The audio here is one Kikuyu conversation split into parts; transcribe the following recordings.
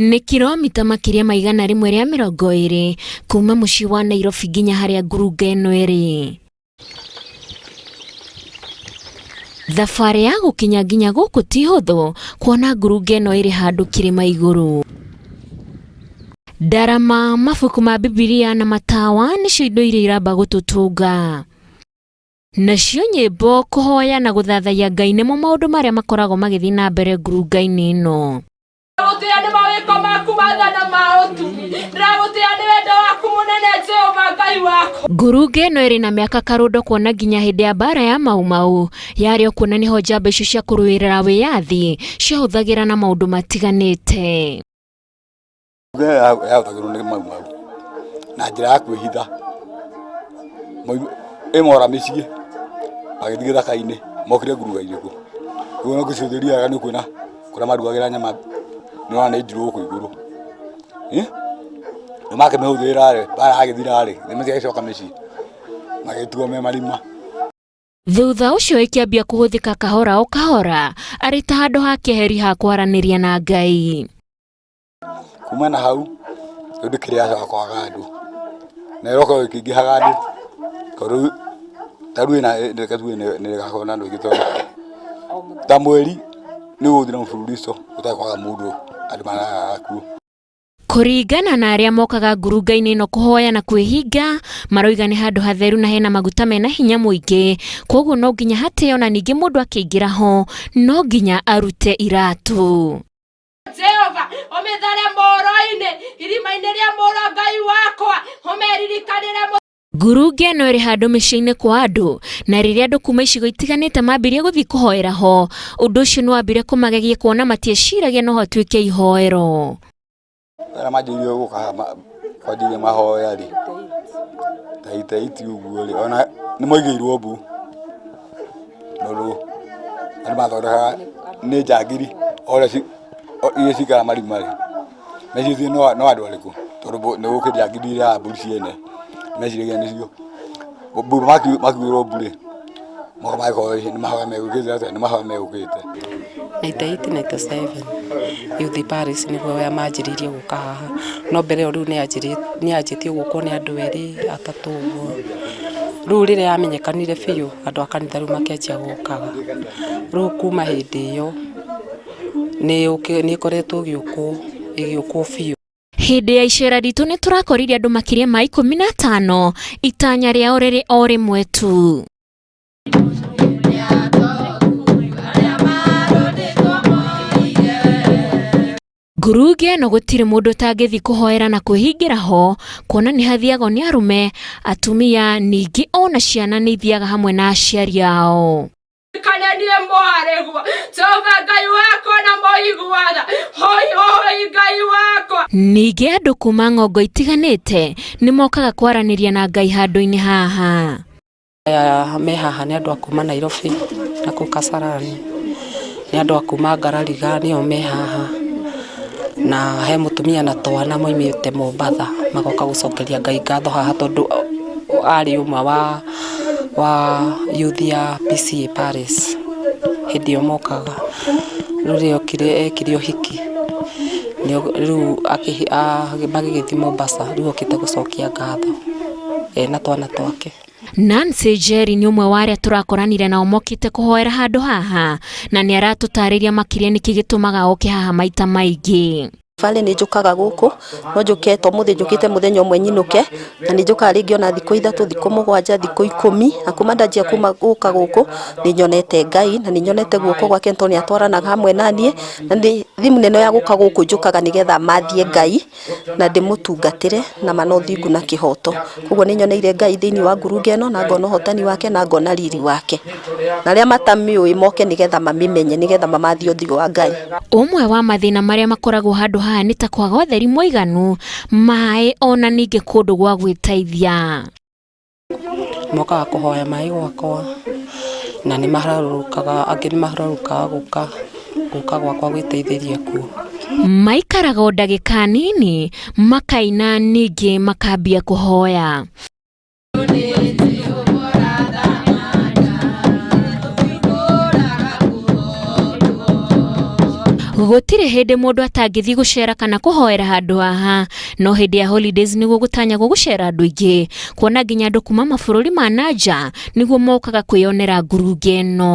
Nĩ kiromita makĩria ma 120 kuma mũciĩ wa Nairobi nginya harĩa ngurunga ĩno ĩrĩ. Thabarĩ ya gũkinya nginya gũkũ ti hũthũ kuona ngurunga ĩno ĩrĩ handũ kĩrĩma igũrũ. Ndarama, mabuku ma Bibilia na matawa nĩcio indo iria iramba gũtũtũnga. Nacio nyĩmbo, kũhoya na gũthathaiya Ngai nĩmo maũndũ marĩa makoragwo magĩthiĩ na mbere ngurunga-inĩ ĩno. Ndĩragũtĩĩa nĩ mawĩko maku matha na ma ũtugi. Ndĩragũtĩĩa nĩ wendo waku mũnene, Jehova Ngai wakwa. Ngurunga ĩno ĩrĩ na mĩaka karũndo kuona nginya hĩndĩ ya mbara ya Mau Mau yarĩ o kuo na nĩho njamba icio cia kũrũĩrĩra wĩyathi ciahũthagĩra na maũndũ matiganĩte. Yahũthagĩrwo nĩ Mau Mau na njĩra ya kwĩhitha, ĩmora mĩciĩ magĩthiĩ gĩthaka-inĩ mokire ngurunga irĩkũ. Rĩu ona ũngĩcũthĩrĩria wega nĩ ũkuona kũrĩa marugagĩra nyama nĩ ũrona nĩ ndirũ gũkũ igũrũ. Rĩu makĩmĩhũthĩra rĩ, mbara yagĩthira rĩ, nĩmagĩcoka mĩciĩ magĩtigwo me marima. Thutha ũcio ĩkĩambia kũhũthĩka kahora o kahora arĩ ta handũ ha keheri ha kwaranĩria na Ngai. Kuma na hau rĩu ndĩkĩrĩ yacoka kwaga andũ na ĩroka ĩkĩingĩhaga andũ tondũ rĩu ta rĩu ĩna reke tuge nĩ ĩgakorwo na andũ aingĩ tondũ ta mweri nĩ ũgũthira bũrũri ũcio gũtarĩ kwaga mũndũ andũ mararaga kuo. Kũringana na arĩa mokaga ngurunga-inĩ ĩno kũhoya na kwĩhinga, maroiga nĩ handũ hatheru na hena maguta mena hinya mũingĩ, koguo no nginya hatĩo na ningĩ mũndũ akĩingĩra ho no nginya arute iratũ. Jehova, ũmĩthare mũro-inĩ, irima-inĩ rĩa mũro Ngai wakwa, ũmeririkanĩre. Ngurunga ĩno ĩrĩ handũ mĩciĩ-inĩ kwa andũ, na rĩrĩa andũ kuma icigo itiganĩte mambirie gũthiĩ kũhoera ho, ũndũ ũcio nĩ wambire kũmagegia kuona matieciragia no hatuĩke ihoero. Arĩa manjĩrĩirie gũka haha kwanjĩrĩria mahoya rĩ, ta eight ũguo rĩ, ona nĩ maigĩirwo mbu, tondũ andũ mathondekaga nĩ njangiri iria cikaraga marima rĩ, meciragia no andũ arĩkũ, tondũ nĩ gũkĩrĩ njangiri irĩaga mbũri ciene, meciragia nĩcio. Makiugĩrwo mbu rĩ, moka magĩkorwo nĩ mahoya megũkĩte atĩa, nĩ mahoya megũkĩte. 98, 97 Youth Parish nĩguo manjĩrĩirie gũka haha, no mbere ĩyo rĩu nĩ yanjĩtie gũkwo nĩ andũ erĩ atatũ ũguo. Rĩu rĩrĩa yamenyekanire biũ andũ a kanitha rĩu makĩanjia gũkaga. Rĩu kuma hĩndĩ ĩyo nĩ ĩkoretwo ĩgĩũkwo ĩgĩũkwo biũ. Hĩndĩ ya icera ritũ nĩ tũrakorire andũ makĩria ma 15 itanya rĩao rĩrĩ o rĩmwe tu. Ngurunga ĩno gũtirĩ mũndũ ũtangĩthiĩ kũhoera na kwĩhingĩra ho kuona nĩ hathiagwo nĩ arũme, atumia ningĩ ona ciana nĩ ithiaga hamwe na aciari ao. Kana niĩ mwarĩguo Jehova Ngai wakwa na mũiguana hoi hoi Ngai wakwa. Ningĩ andũ kuma ng'ongo itiganĩte nĩ mokaga kwaranĩria na Ngai handũ-inĩ haha. Aya me haha nĩ andũ a kuma Nairobi na kũu Kasarani, nĩ andũ a kuma Ngarariga nĩo me haha, na he mũtumia na twana moimĩte Mombatha magoka gũcokeria Ngai ngatho haha tondũ arĩ ũmwe wa wa youth ya PCEA Parish hĩndĩ ĩyo mokaga, rĩu rĩrĩa okire ekire ũhiki rĩu magĩgĩthiĩ Mombasa rĩu okĩte gũcokia ngatho ena twana twake. Nancy Njeri nĩ ũmwe wa arĩa tũrakoranire nao mokĩte kũhoera handũ haha na nĩ aratũtarĩria makĩria nĩkĩ gĩtũmaga oke haha maita maingĩ. Thabarĩ nĩ njũkaga gũkũ, no njũke ta ũmũthĩ njũkĩte mũthenya ũmwe nyinũke, na nĩ njũkaga rĩngĩ ona thikũ 3, thikũ 7, thikũ 10, na kuma ndanjia kuma gũka gũkũ, nĩ nyonete Ngai, na nĩ nyonete guoko gwake tondũ nĩ atwaranaga hamwe naniĩ, na nĩ thimũ ĩno ya gũka gũkũ njũkaga nĩgetha mathie Ngai, na ndĩmũtungatĩre na ma na ũthingu na kĩhoto. Koguo nĩ nyoneire Ngai thĩinĩ wa ngurunga ĩno, na ngona ũhotani wake, na ngona riri wake. Na arĩa matamĩũĩ moke nĩgetha mamĩmenye, nĩgetha mamathiĩ ũthiũ wa Ngai. Ũmwe wa mathĩna marĩa makoragwo handũ haha nĩ ta kwaga ũtheri mũiganu, maĩ ona ningĩ kũndũ gwa gwĩteithia. Mokaga kũhoya maĩ gwakwa na nĩ maharũrũkaga, angĩ nĩ maharũrũkaga gũka gũka gwakwa gwĩteithĩria kuo. Maikaraga o ndagĩka nini makaina ningĩ makambia kũhoya. Gũtirĩ hĩndĩ mũndũ atangĩthiĩ gũcera kana kũhoera handũ haha, no hĩndĩ ya holidays nĩguo gũtanyagwo gũcera andũ aingĩ, kuona nginya andũ kuma mabũrũri ma na nja nĩguo mokaga kwĩyonera ngurunga ĩno.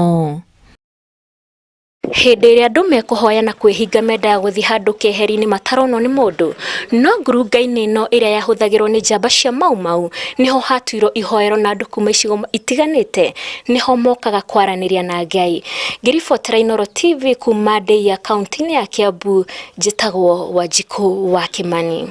Hĩndĩ ĩrĩa andũ mekũhoya na kwĩhinga mendaga gũthiĩ handũ keheri-inĩ mataronwo nĩ mũndũ, no ngurunga-inĩ ĩno ĩrĩa yahũthagĩrwo nĩ njamba cia Mau Mau nĩho hatuirwo ihoero na andũ kuma icigo itiganĩte nĩho mokaga kwaranĩria na Ngai. Ngĩribotera Inooro TV kuma Ndeiya kaũntĩ-inĩ ya Kiambu, njĩtagwo Wanjikũ wa Kĩmani.